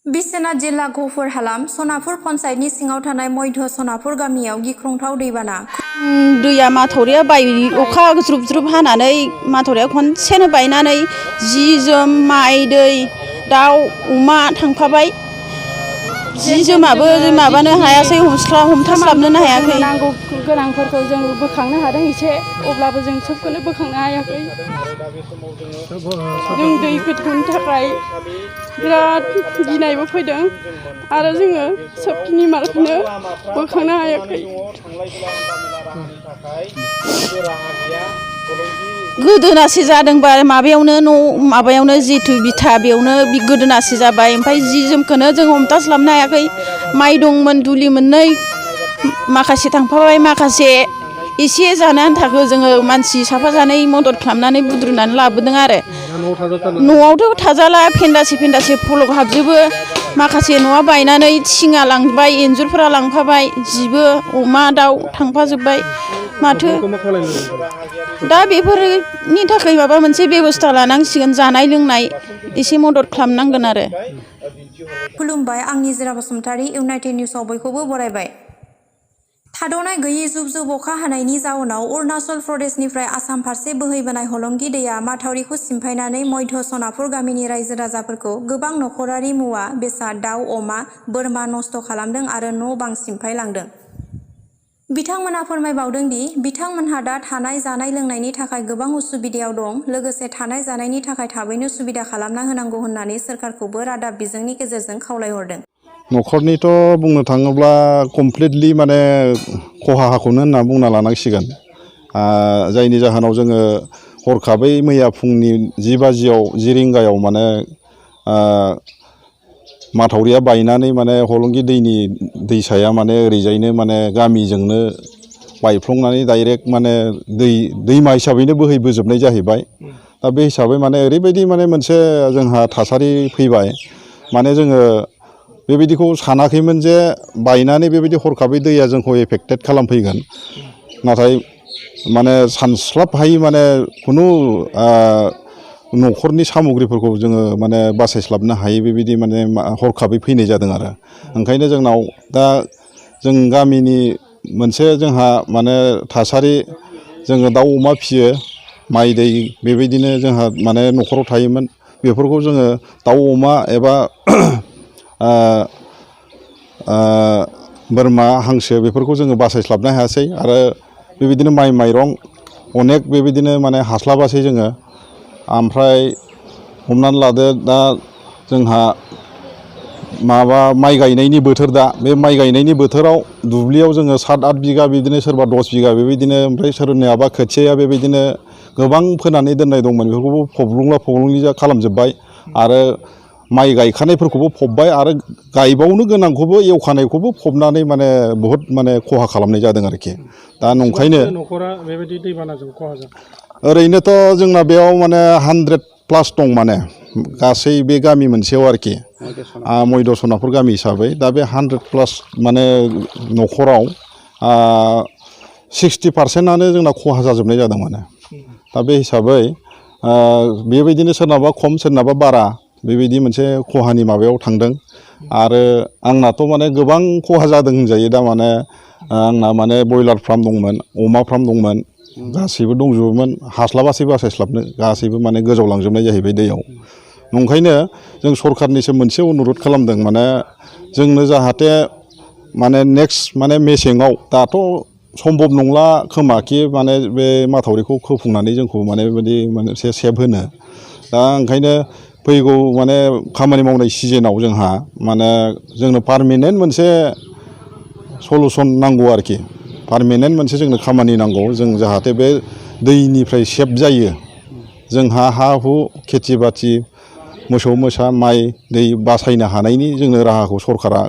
बिश्वनाथ जिल्ला गहपुर हालाम सनापुर पन्चायतनि सिङाव थानाय मध्य सनापुर गामियाव गिख्रंथाव दैबाना। दैया माथावरिया अखा ज्रुब ज्रुब हानानै माथावरिया खनसेनो बायनानै जि जोम माइ दै दाउ अमा थांफाबाय। जि जोमाबो माबानो हायासै, हमथास्लाबनो हायाखै। नांगौ गोनांफोरखौ जों बोखांनो हादों एसे, अब्लाबो जों सबखौनो बोखांनो हायाखै। जों दै गोथौनि थाखाय बिराद गिनायबो फैदों आरो जोङो सबखिनि मालखौनो बोखांनो हायाखै। गोदोनासो जादोंबा माबायावनो जिथु बिथा बेयावनो गोदोनासो जाबाय। ओमफ्राय जि जोमखौनो जों हमथास्लाबनो हायाखै। माइ दंमोन दुलि मोननै, माखासे थांफाबाय, माखासे एसे जानो आन्थाखौ जोङो मानसि साफा सानै मदद खालामनानै बुद्रुनानै लाबोदों आरो। न'आवथ' थाजाला, फेन्दासे फलक हाबजोबो। माखासे न'आ बायनानै थिङा लांबाय, एन्जुरफोरा लांफाबाय, जिबो अमा दाउ थांफाजोब्बाय। माथो दा बेफोरनि थाखाय माबा मोनसे बेबस्था लानांसिगोन, जानाय लोंनाय एसे मदद खालामनांगोन आरो। खुलुमबाय, आं निजोरा बसुमतारी, इउनाइटेड निउसआव बयखौबो बरायबाय। थाद'नाय गैयै जुब जुब अखा हानायनि जाउनाव अरुणाचल प्रदेशनिफ्राय आसाम फारसे बोहैबोनाय हलंगि दैया माथावरिखौ सिमफायनानै मध्य सनापुर गामिनि रायजो राजाफोरखौ गोबां नखरारि मुवा बेसाद दाउ अमा बोरमा नस्थ' खालामदों आरो न' बां सिमफायलांदों। बिथांमोना फोरमायबावदों दि बिथांमोनहा दा थानाय जानाय लोंनायनि थाखाय गोबां उसुबिदायाव दं, लोगोसे थानाय जानायनि थाखाय थाबैनो सुबिदा खालामना होनांगौ होननानै सोरखारखौबो रादाब बिजोंनि गेजेरजों खावलायहरदों। न'खरनिथ' बुंनो थाङोब्ला कमप्लिटलि माने खहाखौनो होनना बुंना लानांसिगोन। जायनि जाहोनाव जोङो हरखाबै मैया फुंनि 10 रिंगायाव माने माथावरिया बायनानै माने हलंगि दैसाया माने ओरैजायनो माने गामिजोंनो बायफ्लंनानै डाइरेक्ट माने दैमा हिसाबैनो बोहैबोजोबनाय जाहैबाय। दा बे हिसाबै माने ओरैबायदि माने मोनसे जोंहा थासारि फैबाय, माने जोङो बेबायदिखौ सानाखैमोन जे बायनानै बेबायदि हरखाबै दैया जोंखौ एफेक्टेड खालामफैगोन। नाथाय माने सानस्लाब हायि माने खुनु न'खरनि सामग्रिफोरखौ जोङो माने बासायस्लाबनो हायै बेबायदि माने हरखाबै फैनाय जादों आरो। ओंखायनो जोंनाव दा जों गामिनि मोनसे जोंहा माने थासारि, जोङो दाउ अमा फियो, माइ दै बेबायदिनो जोंहा माने न'खराव थायोमोन। बेफोरखौ जोङो दाउ अमा एबा बोरमा हांसो बेफोरखौ जोङो बासायस्लाबनो हायासै आरो बेबायदिनो माइ माइरं अनेक बेबायदिनो माने हास्लाबासै जोङो। ओमफ्राय हमनानै लादो दा जोंहा माइ गायनायनि बोथोर, दा बे माइ गायनायनि बोथोराव दुब्लियाव जोङो 7-8 बिगा बिदिनो सोरबा 10 बिगा बेबायदिनो, ओमफ्राय सोरनियाबा खोथियाया बेबायदिनो गोबां फोनानै दोननाय दंमोन, बेफोरखौबो फबलुंलि खालामजोब्बाय आरो माइ गायखानायफोरखौबो फबबाय आरो गायबावनो गोनांखौबो एवखानायखौबो फबनानै माने बहुद माने खहा खालामनाय जादों आरोखि। दा नंखायनो न'खरा बेबायदि दैबानाजों खहा जादों। ओरैनोथ' जोंना बेयाव माने 100+ दं, माने गासै बे गामि मोनसेयाव आरोखि, मध्य सनापुर गामि हिसाबै। दा बे 100+ माने न'खराव 60%आनो जोंना खहा जाजोबनाय जादों माने। दा बे हिसाबै बेबायदिनो सोरनाबा खम सोरनाबा बारा बेबायदि मोनसे खहानि माबायाव थांदों। आरो आंनाथ' माने गोबां खहा जादों होनजायो। दा माने आंना माने बयलार फार्म दंमोन, अमा फार्म दंमोन, गासैबो दंजोबोमोन, हास्लाबासै बासायस्लाबनो, गासैबो माने गोजावलांजोबनाय जाहैबाय दैयाव। नंखायनो जों सरखारनिसिम मोनसे अनुरद खालामदों, माने जोंनो जाहाथे माने नेक्स्ट माने मेसेङाव, दाथ' सम्भब नंला खोमाखि माने बे माथावरिखौ खोफुंनानै जोंखौ माने बेबायदि मोनसे सेभ होनो। दा ओंखायनो फैगौ माने खामानि मावनाय सिजोनाव जोंहा माने जोंनो पारमानेन्ट मोनसे सलुसन नांगौ आरोखि। पारमानेन्ट मोनसे जोंनो खामानि नांगौ, जों जाहाथे बे दैनिफ्राय सेभ जायो। जोंहा हा हु खेथि बाथि मोसौ मोसा माइ दै बासायनो हानायनि जोंनो राहाखौ सरकारा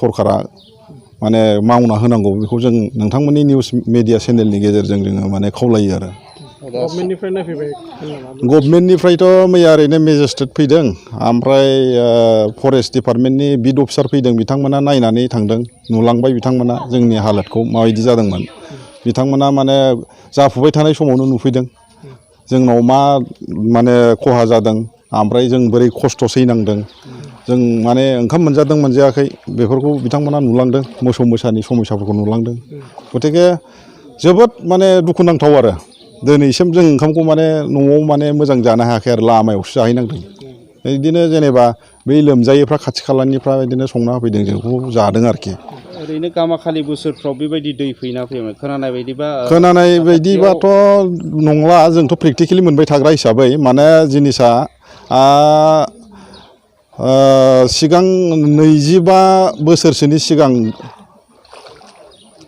सरकारा माने मावना होनांगौ। बेखौ जों नोंथांमोननि निउस मिडिया चेनेलनि गेजेरजों जोङो माने खावलायो आरो। गभर्नमेन्टनिफ्राय नायफैबाय? गभर्नमेन्टनिफ्रायथ' मैया ओरैनो मेजिस्ट्रेट फैदों, ओमफ्राय फरेस्ट डिपार्टमेन्टनि बिड अफिसार फैदों। बिथांमोना नायनानै थांदों, नुलांबाय बिथांमोना जोंनि हालोदखौ माबायदि जादोंमोन। बिथांमोना माने जाफुबाय थानाय समावनो नुफैदों। जोंनाव मा माने खहा जादों ओमफ्राय जों बोरै खस्थ' सैनांदों जों माने ओंखाम मोनजादों मोनजायाखै बेफोरखौ बिथांमोना नुलांदों मोसौ मोसानि समस्याफोरखौ नुलांदों गतिके जोबोद माने दुखुनांथाव आरो दिनैसिम जों ओंखामखौ माने न'आव माने मोजां जानो हायाखै आरो लामायावसो जाहैनांदों बिदिनो जेनेबा बै लोमजायैफ्रा खाथि खालानिफ्रा बिदिनो संना होफैदों जोंखौ जादों आरोखि ओरैनो गामाखालि बोसोरफ्राव बेबायदि दै फैना फैयोमोन खोनानाय बायदिबाथ' नंला जोंथ' प्रेक्टिकेलि मोनबाय थाग्रा हिसाबै माने जिनिसा सिगां 25 बोसोरसोनि सिगां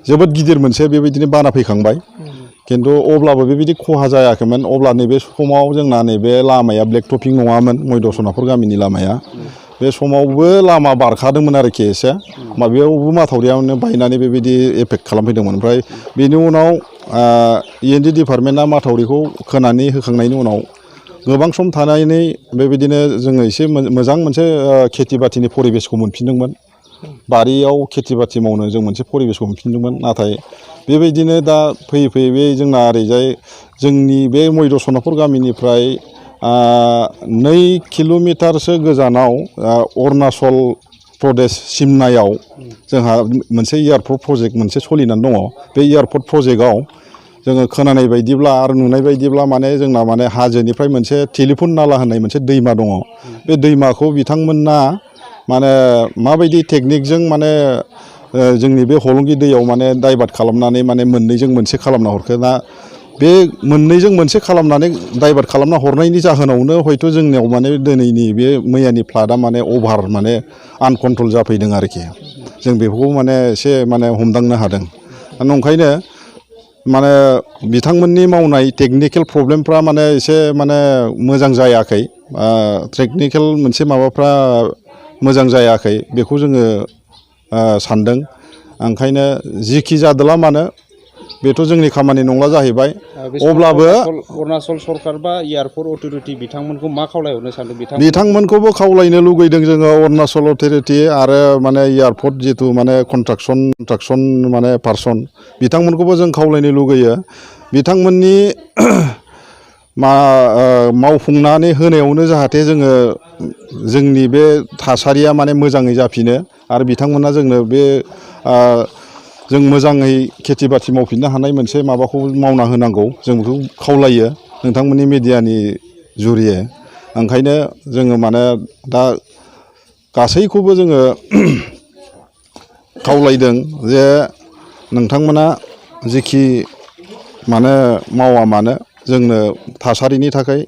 जोबोद गिदिर मोनसे बेबायदिनो बाना फैखांबाय किन्तु अब्लाबो बेबायदि खहा जायाखैमोन अब्ला नैबे समाव जोंना नैबे लामाया ब्लेक टपिं नङामोन मैद' सनापुर गामिनि लामाया बे समावबो लामा बारखादोंमोन आरोखि एसे माबायावबो माथावरियावनो बायनानै बेबायदि एफेक्ट खालामफैदोंमोन ओमफ्राय बेनि उनाव END डिपार्टमेन्टआ माथावरिखौ खोनानै होखांनायनि उनाव गोबां सम थानानै बेबायदिनो जोङो एसे मोजां मोनसे खेथि बाथिनि परिबेसखौ मोनफिनदोंमोन बारियाव खेथि बाथि मावनो जों मोनसे परिबेसखौ मोनफिनदोंमोन नाथाय बेबायदिनो दा फैयै फैयै बे जोंना ओरैजाय जोंनि बे मैद' सनापुर गामिनिफ्राय 2 किल'मिटारसो गोजानाव अरुणाचल प्रदेश सिमनायाव जोंहा मोनसे एयारपर्ट प्रजेक्ट मोनसे सोलिनानै दङ बे एयारपर्ट प्रजेक्टआव जोङो खोनानाय बायदिब्ला आरो नुनाय बायदिब्ला माने जोंना माने हाजोनिफ्राय मोनसे टेलिफन नाला होननाय मोनसे दैमा दङ बे दैमाखौ बिथांमोना माने माबायदि टेकनिकजों माने जोंनि बे हलंगि दैयाव माने डाइभार्ट खालामनानै माने मोननैजों मोनसे खालामना हरखो ना बे मोननैजों मोनसे खालामनानै डाइभार्ट खालामना हरनायनि जाहोनावनो हयथ' जोंनियाव माने दिनैनि बे मैयानि फ्लादआ माने अभार माने आनकन्ट्रल जाफैदों आरोखि जों बेखौ माने एसे माने हमदांनो हादों नंखायनो माने बिथांमोननि मावनाय टेकनिकेल प्रब्लेमफ्रा माने एसे माने मोजां जायाखै टेकनिकेल मोनसे माबाफ्रा मोजां जायाखै बेखौ जोङो सानदों ओंखायनो जिखि जादोला मानो बेथ' जोंनि खामानि नंला जाहैबाय अब्लाबो अरुणाचल सरकार बा एयारपर्ट अथरिटि बिथांमोनखौ मा खावलायहरनो सानदों बिथांमोनखौबो खावलायनो लुगैदों जोङो अरुणाचल अथरिटि आरो माने एयारपर्ट जिथु माने कन्ट्राक्सन माने पार्सन बिथांमोनखौबो जों खावलायनो लुगैयो बिथांमोननि मावफुंनानै होनायावनो जाहाथे जोङो जोंनि बे थासारिया माने मोजाङै जाफिनो आरो बिथांमोना जोंनो बे जों मोजाङै खेथि बाथि मावफिननो हानाय मोनसे माबाखौ मावना होनांगौ जों बेखौ खावलायो नोंथांमोननि मिडियानि जुरिये ओंखायनो जोङो माने दा गासैखौबो जोङो खावलायदों जे नोंथांमोना जिखि माने मावा मानो जोंनो थासारिनि थाखाय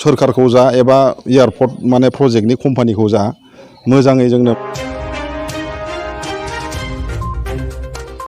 सोरखारखौ जा एबा एयारपर्ट माने प्रजेक्टनि कम्पानिखौ जा मोजाङै जोंनो